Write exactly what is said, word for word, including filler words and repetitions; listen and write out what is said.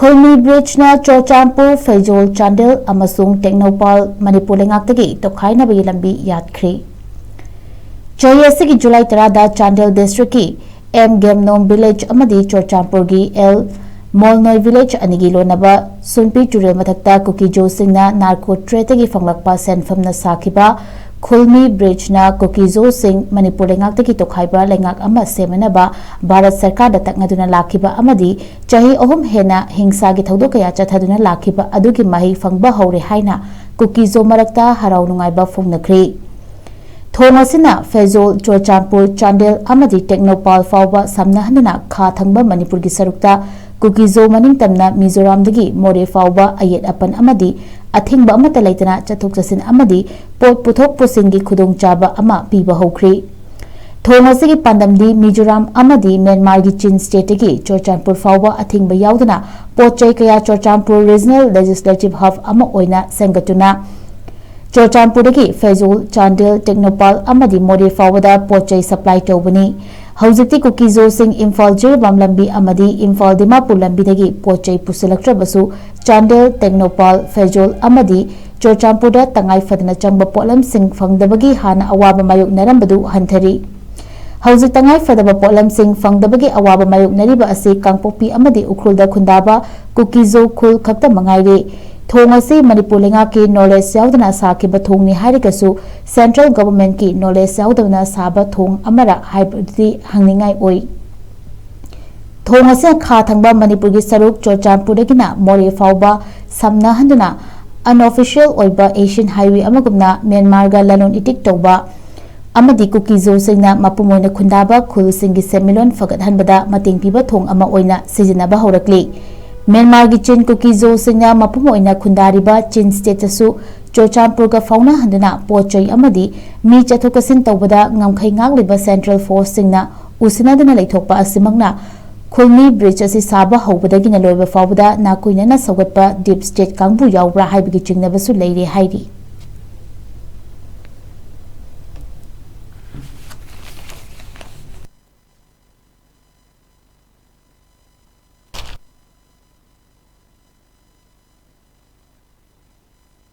ꯈꯨꯜꯃꯤ ꯕ꯭ꯔꯤꯖꯅ ꯆꯨꯔꯆꯥꯟꯄꯨꯔ, ꯐꯦꯖꯣꯜ, ꯆꯥꯟꯗꯦꯜ ꯑꯃꯁꯨꯡ ꯇꯦꯡꯅꯧꯄꯥꯜ ꯃꯅꯤꯄꯨꯔ ꯂꯩꯉꯥꯛꯇꯒꯤ ꯇꯣꯈꯥꯏꯅꯕꯒꯤ ꯂꯝꯕꯤ ꯌꯥꯠꯈ꯭ꯔꯤ꯫ ꯆꯍꯤ ꯑꯁꯤꯒꯤ ꯖꯨꯂꯥꯏ ꯇꯔꯥꯗ ꯆꯥꯟꯗꯦꯜ ꯗꯤꯁꯇ꯭ꯔꯤꯛꯀꯤ ꯑꯦꯝ ꯒꯦꯝꯅꯣꯝ ꯚꯤꯂꯦꯖ ꯑꯃꯗꯤ ꯆꯨꯔꯆꯥꯟꯄꯨꯔꯒꯤ ꯑꯦꯜ ꯃꯣꯜꯅꯣꯏ ꯚꯤꯂꯦꯖ ꯑꯅꯤꯒꯤ ꯂꯣꯟꯅꯕ ꯁꯨꯟꯄꯤ ꯇꯨꯔꯦꯜ ꯃꯊꯛꯇ ꯀꯨꯀꯤꯖꯣꯁꯤꯡꯅ ꯅꯥꯔꯀꯣ ꯇ꯭ꯔꯦꯗꯇꯒꯤ ꯐꯪꯂꯛꯄ ꯁꯦꯟꯐꯝꯅ ꯁꯥꯈꯤꯕ ꯈꯨꯜꯃꯤ ꯕ꯭ꯔꯤꯖꯅ ꯀꯨꯀꯤꯖꯣꯁꯤꯡ ꯃꯅꯤꯄꯨꯔ ꯂꯩꯉꯥꯛꯇꯒꯤ ꯇꯣꯈꯥꯏꯕ ꯂꯩꯉꯥꯛ ꯑꯃ ꯁꯦꯝꯅꯅꯕ ꯚꯥꯔꯠ ꯁꯔꯀꯥꯔꯗ ꯇꯛꯅꯗꯨꯅ ꯂꯥꯛꯈꯤꯕ ꯑꯃꯗꯤ ꯆꯍꯤ ꯑꯍꯨꯝ ꯍꯦꯟꯅ ꯍꯤꯡꯁꯥꯒꯤ ꯊꯧꯗꯣꯛ ꯀꯌꯥ ꯆꯠꯊꯗꯨꯅ ꯂꯥꯛꯈꯤꯕ ꯑꯗꯨꯒꯤ ꯃꯍꯩ ꯐꯪꯕ ꯍꯧꯔꯦ ꯍꯥꯏꯅ ꯀꯨꯀꯤꯖꯣ ꯃꯔꯛꯇ ꯍꯔꯥꯎ ꯅꯨꯡꯉꯥꯏꯕ ꯐꯣꯡꯅꯈ꯭ꯔꯤ꯫ ꯊꯣꯡ ꯑꯁꯤꯅ ꯐꯦꯖꯣꯜ, ꯆꯨꯔꯆꯥꯟꯄꯨꯔ, ꯆꯥꯟꯗꯦꯜ ꯑꯃꯗꯤ ꯇꯦꯡꯅꯧꯄꯥꯜ ꯐꯥꯎꯕ ꯁꯝꯅꯍꯟꯗꯨꯅ ꯈꯥ ꯊꯪꯕ ꯃꯅꯤꯄꯨꯔꯒꯤ ꯁꯔꯨꯛꯇ ꯀꯨꯀꯤꯖꯣ ꯃꯅꯤꯡꯇꯝꯅ ꯃꯤꯖꯣꯔꯥꯝꯗꯒꯤ ꯃꯣꯔꯦ ꯐꯥꯎꯕ ꯑꯌꯦꯠ ꯑꯄꯟ ꯑꯃꯗꯤ ꯑꯊꯤꯡꯕ ꯑꯃꯠꯇ ꯂꯩꯇꯅ ꯆꯠꯊꯣꯛ ꯆꯠꯁꯤꯟ ꯑꯃꯗꯤ ꯄꯣꯠ ꯄꯨꯊꯣꯛ ꯄꯨꯁꯤꯟꯒꯤ ꯈꯨꯗꯣꯡꯆꯥꯕ ꯑꯃ ꯄꯤꯕ ꯍꯧꯈ꯭ꯔꯤ꯫ ꯊꯣꯡ ꯑꯁꯤꯒꯤ ꯄꯥꯟꯗꯝꯗꯤ ꯃꯤꯖꯣꯔꯥꯝ ꯑꯃꯗꯤ ꯃ꯭ꯌꯥꯟꯃꯥꯔꯒꯤ ꯆꯤꯟ ꯁ꯭ꯇꯦꯠꯇꯒꯤ ꯆꯨꯔꯆꯥꯟꯄꯨꯔ ꯐꯥꯎꯕ ꯑꯊꯤꯡꯕ ꯌꯥꯎꯗꯅ ꯄꯣꯠ ꯆꯩ ꯀꯌꯥ ꯆꯨꯔꯆꯥꯟꯄꯨꯔ ꯔꯤꯖꯅꯦꯜ ꯂꯦꯖꯤꯁꯂꯦꯇꯤꯚ ꯍꯕ ꯑꯃ ꯑꯣꯏꯅ ꯁꯦꯝꯒꯠꯇꯨꯅ ꯆꯨꯔꯆꯥꯟꯄꯨꯔꯗꯒꯤ ꯐꯦꯖꯣꯜ, ꯆꯥꯟꯗꯦꯜ, ꯇꯦꯡꯅꯧꯄꯥꯜ ꯑꯃꯗꯤ ꯃꯣꯔꯦ ꯐꯥꯎꯕꯗ ꯄꯣꯠ ꯆꯩ ꯁꯄ꯭ꯂꯥꯏ ꯇꯧꯕꯅꯤ꯫ ꯍꯧꯖꯤꯛꯇꯤ ꯀꯨꯀꯤꯖꯣꯁꯤꯡ ꯏꯝꯐꯥꯜ ꯖꯤꯔꯤꯕꯥꯝ ꯂꯝꯕꯤ ꯑꯃꯗꯤ ꯏꯝꯐꯥꯜ ꯗꯤꯃꯥꯄꯨꯔ ꯂꯝꯕꯤꯗꯒꯤ ꯄꯣꯠ ꯆꯩ ꯄꯨꯁꯤꯜꯂꯛꯇ꯭ꯔꯕꯁꯨ ꯆꯥꯟꯗꯦꯜ, ꯇꯦꯡꯅꯧꯄꯥꯜ, ꯐꯦꯖꯣꯜ ꯑꯃꯗꯤ ꯆꯨꯔꯆꯥꯟꯄꯨꯔꯗ ꯇꯉꯥꯏ ꯐꯗꯅ ꯆꯪꯕ ꯄꯣꯠꯂꯝꯁꯤꯡ ꯐꯪꯗꯕꯒꯤ ꯍꯥꯟꯅ ꯑꯋꯥꯕ ꯃꯥꯌꯣꯛꯅꯔꯝꯕꯗꯨ ꯍꯟꯊꯔꯤ꯫ ꯍꯧꯖꯤꯛ ꯇꯉꯥꯏ ꯐꯗꯕ ꯄꯣꯠꯂꯝꯁꯤꯡ ꯐꯪꯗꯕꯒꯤ ꯑꯋꯥꯕ ꯃꯥꯌꯣꯛꯅꯔꯤꯕ ꯑꯁꯤ ꯀꯥꯡꯄꯣꯛꯄꯤ ꯑꯃꯗꯤ ꯎꯈ꯭ꯔꯨꯜꯗ ꯈꯨꯟꯗꯥꯕ ꯀꯨꯀꯤꯖꯣ ꯈꯨꯜ ꯈꯛꯇꯃꯛ ꯉꯥꯏꯔꯦ꯫ ꯊꯣꯡ ꯑꯁꯤ ꯃꯅꯤꯄꯨꯔ ꯂꯩꯉꯥꯛꯀꯤ ꯅꯣꯂꯦꯖ ꯌꯥꯎꯗꯅ ꯁꯥꯈꯤꯕ ꯊꯣꯡꯅꯤ ꯍꯥꯏꯔꯒꯁꯨ ꯁꯦꯟꯇ꯭ꯔꯦꯜ ꯒꯚꯔꯟꯃꯦꯟꯠꯀꯤ ꯅꯣꯂꯦꯖ ꯌꯥꯎꯗꯕꯅ ꯁꯥꯕ ꯊꯣꯡ ꯑꯃꯔ ꯍꯥꯏꯕꯗꯨꯗꯤ ꯍꯪꯅꯤꯡꯉꯥꯏ ꯑꯣꯏ꯫ ꯊꯣꯡ ꯑꯁꯤꯅ ꯈꯥ ꯊꯪꯕ ꯃꯅꯤꯄꯨꯔꯒꯤ ꯁꯔꯨꯛ ꯆꯨꯔꯆꯥꯟꯄꯨꯔꯗꯒꯤꯅ ꯃꯣꯔꯦ ꯐꯥꯎꯕ ꯁꯝꯅꯍꯟꯗꯨꯅ unofficial ꯑꯣꯏꯕ ꯑꯦꯁꯤꯌꯟ ꯍꯥꯏꯋꯦ ꯑꯃꯒꯨꯝꯅ ꯃ꯭ꯌꯥꯟꯃꯥꯔꯒ ꯂꯂꯣꯟ ꯏꯇꯤꯛ ꯇꯧꯕ ꯑꯃꯗꯤ ꯀꯨꯀꯤꯖꯣꯁꯤꯡꯅ ꯃꯄꯨꯡ ꯑꯣꯏꯅ ꯈꯨꯟꯗꯥꯕ ꯈꯨꯜꯁꯤꯡꯒꯤ ꯁꯦꯟꯃꯤꯠꯂꯣꯟ ꯐꯒꯠꯍꯟꯕꯗ ꯃꯇꯦꯡ ꯄꯤꯕ ꯊꯣꯡ ꯑꯃ ꯑꯣꯏꯅ ꯁꯤꯖꯤꯟꯅꯕ ꯍꯧꯔꯛꯂꯤ꯫ ꯃ꯭ꯌꯥꯟꯃꯥꯔꯒꯤ ꯆꯤꯟ ꯀꯨꯀꯤꯖꯣꯁꯤꯡꯅ ꯃꯄꯨꯡ ꯑꯣꯏꯅ ꯈꯨꯟꯗꯥꯔꯤꯕ ꯆꯤꯟ ꯁ꯭ꯇꯦꯠꯇꯁꯨ ꯆꯨꯔꯆꯥꯟꯄꯨꯔꯒ ꯐꯥꯎꯅꯍꯟꯗꯨꯅ ꯄꯣꯠ ꯆꯩ ꯑꯃꯗꯤ ꯃꯤ ꯆꯠꯊꯣꯛ ꯆꯠꯁꯤꯟ ꯇꯧꯕꯗ ꯉꯝꯈꯩ ꯉꯥꯛꯂꯤꯕ ꯁꯦꯟꯇ꯭ꯔꯦꯜ ꯐꯣꯔꯁꯁꯤꯡꯅ ꯎꯁꯤꯟꯅꯗꯨꯅ ꯂꯩꯊꯣꯛꯄ ꯑꯁꯤꯃꯛꯅ ꯈꯨꯜꯃꯤ ꯕ꯭ꯔꯤꯖ ꯑꯁꯤ ꯁꯥꯕ ꯍꯧꯕꯗꯒꯤꯅ ꯂꯣꯏꯕ ꯐꯥꯎꯕꯗ ꯅꯥꯀꯨꯏꯅꯅ ꯁꯧꯒꯠꯄ ꯗꯤꯞ ꯁ꯭ꯇꯦꯠ ꯀꯥꯡꯕꯨ ꯌꯥꯎꯕ꯭ꯔꯥ ꯍꯥꯏꯕꯒꯤ ꯆꯤꯡꯅꯕꯁꯨ ꯂꯩꯔꯤ ꯍꯥꯏꯔꯤ꯫